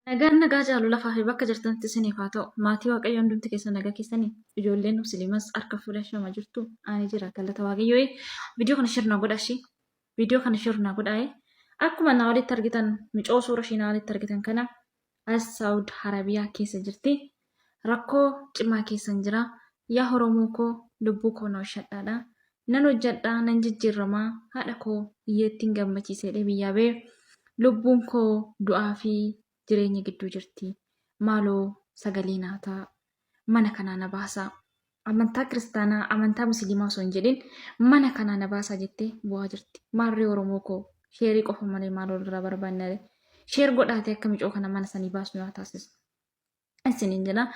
Nagaan nagaa caalu lafaa fi bakka jirtanitti isiniif haa ta'u. Maatii Waaqayyoo hundumti keessan nagaa keessanii ijoolleen musliimas harka fuudhee shama jirtu ani jira galata Waaqayyoo. Viidiyoo kana share naa godhaa ishii. Viidiyoo kana share naa godhaa. Akkuma naa olitti argitan micoo suura ishii naa olitti argitan kana as Saawud Harabiyaa keessa jirti. Rakkoo cimaa keessan jira. Yaa Oromoo koo lubbuu koo na oshadhaadha. Nan hojjadha nan jijjiirramaa haadha koo hiyyeettiin gammachiiseedhee biyyaa ba'e. Lubbuun koo du'aa fi jireenya gidduu jirti. Maaloo sagalee naa ta'a. Mana kanaa na baasaa. Amantaa kiristaanaa, amantaa musliimaa osoo hin jedhin mana kanaa na baasaa jettee bu'aa jirti. Maarree Oromoo koo sheerii qofa malee maal walirraa barbaanna ree? Sheer godhaatee akka micoo kana mana sanii baasnu haa taasisu. Isiniin jedha.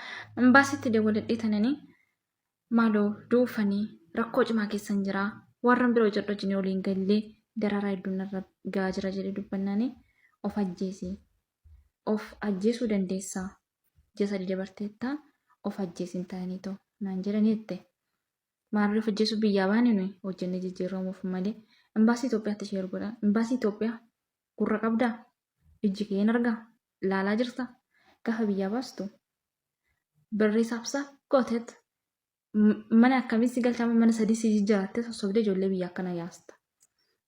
Imbaasitti dawwaladhee tananii maaloo du'uufanii rakkoo cimaa keessan jira. Warran bira hojjedhu wajjin waliin gallee dararaa hedduun narra gahaa jira jedhee dubbannaanii of ajjeesi. Of ajjeesuu dandeessaa. Ji'a 3 dabarteetta of ajjeesi hin ta'anii too naan jedhanii jette. Maarree of ajjeesuu biyyaa baane nuyi hojjennee jijjiiramuuf malee. Imbaasii Itoophiyaatti ishee erguudha. Imbaasii Itoophiyaa gurra qabdaa? Ijji kee hin argaa? Laalaa jirta? Gaafa biyyaa baastu birrii saabsaa gooteet mana akkamii si galchama mana sadii si jijjiirattee sossobdee ijoollee biyya akkana yaasta.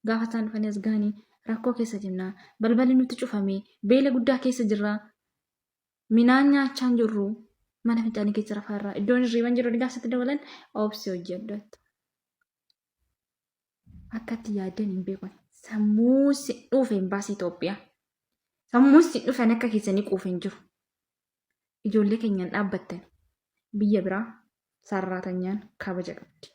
Gaafa isaan dhufanii as gahanii rakkoo keessa jirna balballi nutti cufame beela guddaa keessa jirra minaan nyaachaa hin jirru mana fincaanii keessa rafaa irraa iddoon hirriiban jiru gaafa sitti dabalan obsi hojjedhu. Akka itti yaaddan hin beeku. Sammuu si dhufe hin baasii Itoophiyaa. Sammuu si dhufan akka keessanii quufe hin jiru. Ijoollee keenyaan dhaabbattan biyya biraa sarraatanyaan kabaja qabdi.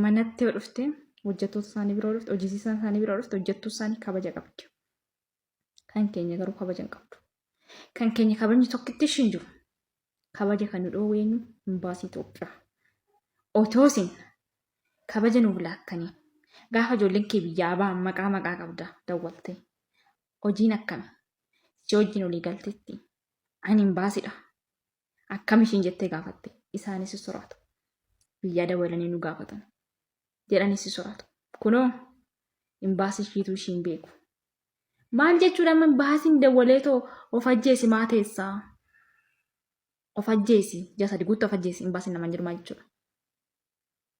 Manatti yoo dhufte hojjettoota isaanii bira yoo dhufte hojjisiisaa isaanii bira yoo dhufte hojjettuu isaanii kabaja qabdi. Kan keenya garuu kabaja hin qabdu. Kan keenya kabajni tokkitti ishii hin jiru. Kabaja kan nu dhoowwu eenyu? Imbaasii Itoophiyaa. Otoo isin kabaja nuuf laattanii gaafa ijoolleen kee biyyaa ba'an maqaa maqaa qabda dawwaltee. Hojiin akkami? Si wajjin olii galtetti. Ani imbaasiidha. Akkam ishiin jettee gaafatte. Isaanis si soraatu. Biyyaa dawwalanii nu gaafatan. Jedhanii si soraatu. Kunoo imbaasii ishiitu ishiin beeku. Maal jechuudha amma imbaasiin dawwalee too of ajjeesi maa teessaa? Of ajjeesi. Ji'a 3 guutuu of ajjeesi. Imbaasiin namaan jedhu maal jechuudha?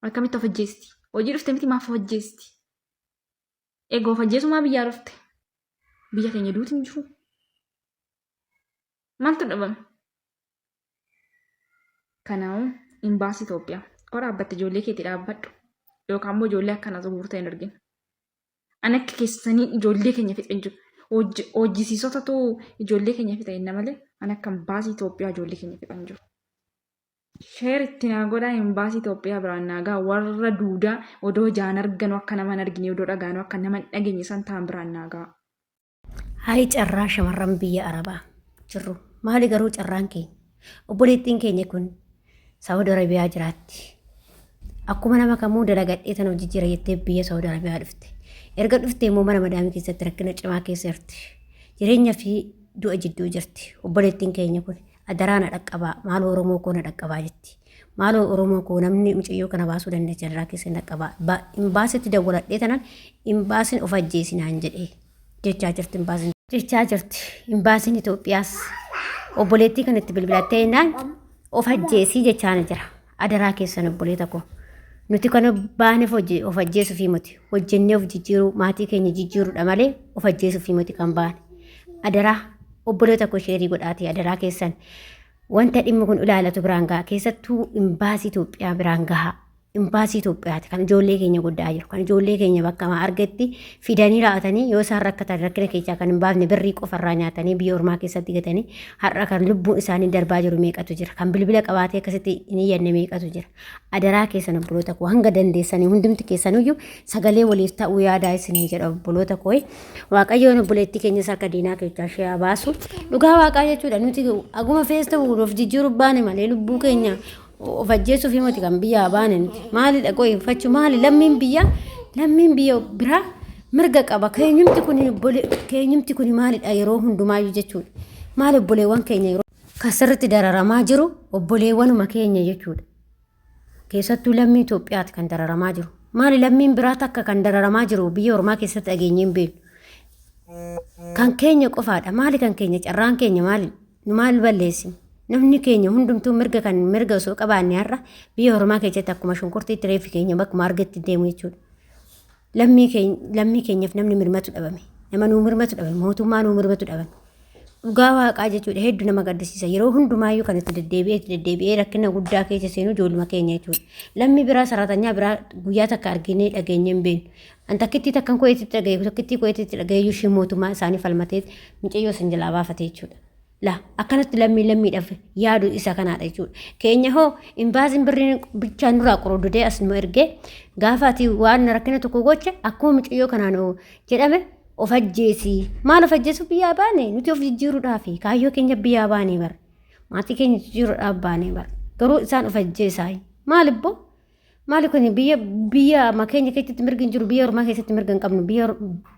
Akkamitti of ajjeesti? Hojii dhufte miti maaf of ajjeesti? Egaa of ajjeesumaa biyyaa dhufte. Biyya keenya duuti hin jiru. Maaltu dhabame? Kanaafuu imbaasii Itoophiyaa. Koo dhaabbatte ijoollee keetii dhaabbadhu. Yookaan immoo ijoollee akkana guurtee hin argin. Ani akka keessanii ijoollee keenya fixe hin jiru. Hojjisiisotatu ijoollee keenya fixe hinna malee ani akka imbaasii Itoophiyaa ijoollee keenya fixe hin jiru. Sheer itti naa godhaa imbaasii Itoophiyaa biraan naa ga'a warra duudaa odoo jaan arganu akka nama hin argine odoo dhagaanu akka nama hin dhageenye san ta'an biraan naa ga'a. Hayi carraa shamarran biyya Arabaa jirru. Maali garuu carraan keenya? Obboleettiin keenya kun Saawud Arabiyaa jiraatti. Akkuma nama kamuu dalagadhee tan hojii jira jettee biyya Saawud Arabiyaa dhufte. Erga dhuftee immoo mana madaamii keessatti rakkina cimaa keessa jirti. Jireenya fi du'a jidduu jirti. Obboleettiin keenya kun adaraa na dhaqqabaa maaloo Oromoo koo na dhaqqabaa jetti. Maaloo Oromoo koo namni mucayyoo kana baasuu dandeecha adaraa keessa na dhaqqabaa. Imbaasitti dawwaladhee tanan imbaasiin of ajjeesi naan jedhee. Jechaa jirti imbaasiin. Jechaa jirti imbaasiin Itoophiyaas obboleettii kan itti bilbilattee jennaan of ajjeesii jechaa ni jira. Adaraa keessan obboleeta koo. Nuti kana baaneef of ajjeesuuf miti. Hojjennee of jijjiiruu maatii keenya jijjiiruudha malee of ajjeesuuf miti kan baane. Adaraa obboleeta koo sheerii godhaatii adaraa keessan wanta dhimmi kun ilaalatu biraan gaha keessattuu imbaasii Itoophiyaa biraan gahaa. Imbaasii Itoophiyaati kan ijoollee keenya godhaa jiru kan ijoollee keenya bakka maa argetti fidanii raa'atanii yoo isaan rakkatan rakkina keessaa kan hin baafne birrii qofarraa nyaatanii biyya ormaa keessatti gatanii har'a kan lubbuun isaanii darbaa jiru meeqatu jira kan bilbila qabaatee akkasitti hin iyyanne meeqatu jira adaraa keessan obboloota koo hanga dandeessanii hundumti keessanuyyuu sagalee waliif ta'uu yaadaa isinii jedha obboloota koo waaqayyoon obboleettii keenyas harka diinaa keessaa ishee haa baasu dhugaa waaqaa jechuudha nuti aguma fees ta'u of jijjiiruu baane malee lubbuu keenya of ajjeesuuf himati kan biyyaa baane nuti maalidha qoy uffachuu maali lammiin biyyaa lammiin biyya biraa mirga qaba keenyumti kun keenyumti kun maalidha yeroo hundumaayyuu jechuudha maali obboleewwan keenya yeroo kan sirriitti dararamaa jiru obboleewwanuma keenya jechuudha keessattuu lammii Itoophiyaati kan dararamaa jiru maali lammiin biraa takka kan dararamaa jiru biyya ormaa keessatti dhageenyee hin beeknu. Kan keenya qofaadha. Maali kan keenya? Carraan keenya maali? Nu maal balleessine? Namni keenya hundumtuu mirga kan mirga osoo qabaanne har'a biyya ormaa keessatti akkuma shunkurtiitti reeffi keenya bakkuma argetti deemu jechuudha. Lammii keenya lammii keenyaaf namni mirmatu dhabame. Nama nuu mirmatu dhabame. Mootummaa nuu mirmatu dhabame. Dhugaa waaqaa jechuudha hedduu nama gaddisiisa. Yeroo hundumaayyuu kan itti deddeebi'ee itti deddeebi'ee rakkina guddaa keessa seenu ijoolluma keenya jechuudha. Lammii biraa saraatanyaa biraa guyyaa takka arginee dhageenyee hin beeknu. An takkittii takkan ko'eetitti dhagaye takkittii ko'eetitti dhagayeyyuu ishee mootummaa isaanii falmatee mucayyoo san jalaa baafate jechuudha. La akkanatti lammii lammiidhaaf yaadu isa kanaadha jechuudha. Keenya hoo imbaasiin birriin bichaa nurraa qorododee as nu ergee gaafa ati waan rakkina tokko goche akkuma mucayyoo kanaan jedhame of ajjeesi. Maal of ajjeesu biyyaa baane nuti of jijjiiruudhaafi kaayyoo keenya biyyaa baane bara. Maatii keenya jijjiiruudhaaf baane bara. Garuu isaan of ajjeesaa. Maal ibboo? Maali kun biyya biyya amma keenya keessatti mirgi hin jiru biyya ormaa keessatti mirga hin qabnu biyya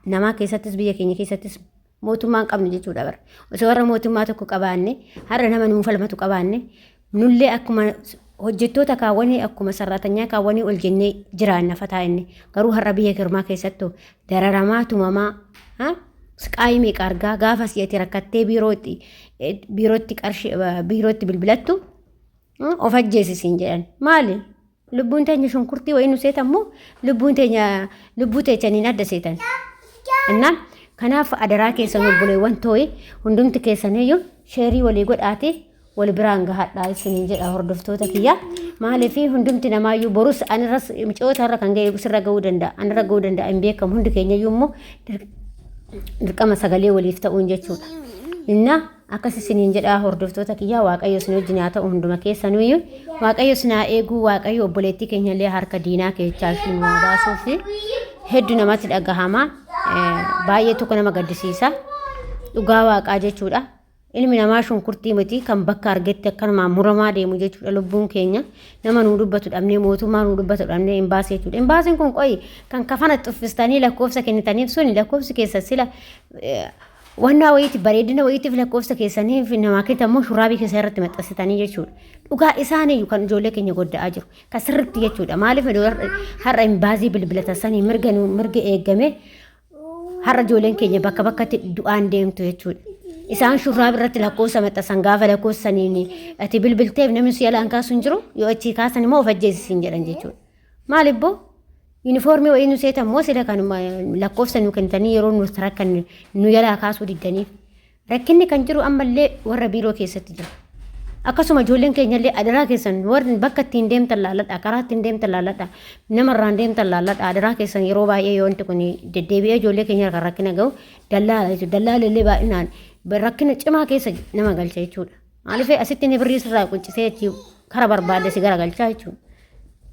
namaa keessattis biyya keenya keessattis mootummaa hin qabnu jechuudha bara. Osoo warra mootummaa tokko qabaanne har'a nama nuu falmatu qabaanne nullee akkuma hojjettoota kaawwanii akkuma sarraatanyaa kaawwanii ol jennee jiraanna fataa inni garuu har'a biyya ormaa keessattuu dararamaa tumamaa siqaayii meeqa argaa gaafa si'ati rakkattee biirootti biirootti qarshii biirootti bilbilattu Of ajjeesi siin jedhan. Maali? Lubbuun teenya shunkurtii wayii nu seetan moo lubbuun teenya lubbuu teechaniin adda seetan? Innaan kanaaf adaraa keessan obboleewwan tooyi hundumti keessaniyyuu sheerii walii godhaati wal biraan gahadhaa isiniin jedha hordoftoota kiyya. Maaliif hundumti namaayyuu borus anirras micoota irra kan ga'e sirra ga'uu danda'a anirra ga'uu danda'a hin beekamu hundi keenyayyuu immoo dirqama sagalee waliif ta'uun jechuudha. Innaa Akkas isiniin jedhaa hordoftoota kiyyaa Waaqayyo isin wajjin haa ta'u hunduma keessanuyyuu Waaqayyo isin haa eeguu Waaqayyo obboleettii keenya illee harka diinaa keessaa ishii nu haa baasuuf hedduu namatti dhagahama baay'ee tokko nama gaddisiisa dhugaa waaqaa jechuudha. Ilmi namaa shunkurtii miti kan bakka argetti akkanumaan muramaa deemu jechuudha lubbuun keenya nama nuu dubbatu dhabnee mootummaa nuu dubbatu dhabnee imbaasii jechuudha. Imbaasiin kun qoyi kan kafana xuffistanii lakkoofsa kennitaniif suni lakkoofsi keessa sila Wannaa wayiiti bareedina wayiitiif lakkoofsa keessanii fi namaa kennitan immoo shurraabii keessa irratti maxxansitanii jechuudha. Dhugaa isaaniyyuu kan ijoollee keenya godda'aa jiru. Kan sirriitti jechuudha. Maaliif har'a imbaazii bilbilatan sanii mirga mirga eegame har'a ijoolleen keenya bakka bakkatti du'aan deemtu jechuudha. Isaan shurraabii irratti lakkoofsa maxxansan gaafa lakkoofsa saniin ati bilbilteef namni si jalaan kaasu hin jiru yoo achii kaasan immoo of ajjeesisiin jedhan jechuudha. Maal ibboo? Yuunifoormii wayii nu seetan moo sila kanuma lakkoofsa nu kennitanii yeroo nu rakkan nu jalaa kaasuu diddaniif. Rakkinni kan jiru ammallee warra biiroo keessatti jira. Akkasuma ijoolleen keenyallee adaraa keessan warri bakka ittiin deemtan laalladha karaa ittiin deemtan laalladha namarraan deemtan laalladha adaraa keessan yeroo baay'ee yoo wanti kun deddeebi'ee ijoollee keenya kan rakkina ga'u dallaala jechuudha. Dallaalillee baay'inaan rakkina cimaa keessa nama galcha jechuudha. Maaliif asitti inni birrii sirraa quncisee achi kara barbaade si garagalchaa jechuudha.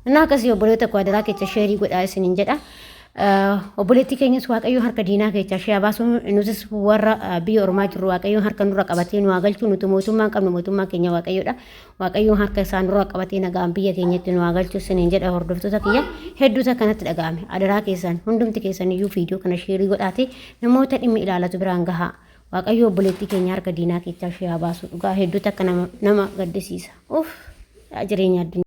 Innaa akkasii obboleetta koo adaraa kecha sheerii godhaa isiniin jedha. Obboleettii keenyas Waaqayyo harka diinaa keessa ishee haa baasu nutis warra biyya ormaa jirru Waaqayyo harka nurra qabatee nu haa galchu nuti mootummaa hin qabnu mootummaan keenya Waaqayyoodha. Waaqayyo harka isaa nurra qabatee nagaan biyya keenyatti nu haa galchu isiniin jedha hordoftoota kiyya hedduutu akkanatti dhaga'ame adaraa keessan hundumti keessan iyyuu viidiyoo kana sheerii godhaatee namoota dhimmi ilaalatu biraan gahaa. Waaqayyo obboleettii keenya harka diinaa keessaa ishee haa baasu dhugaa hedduutu akka nama gaddisiisa. Uff jireenya addunyaa.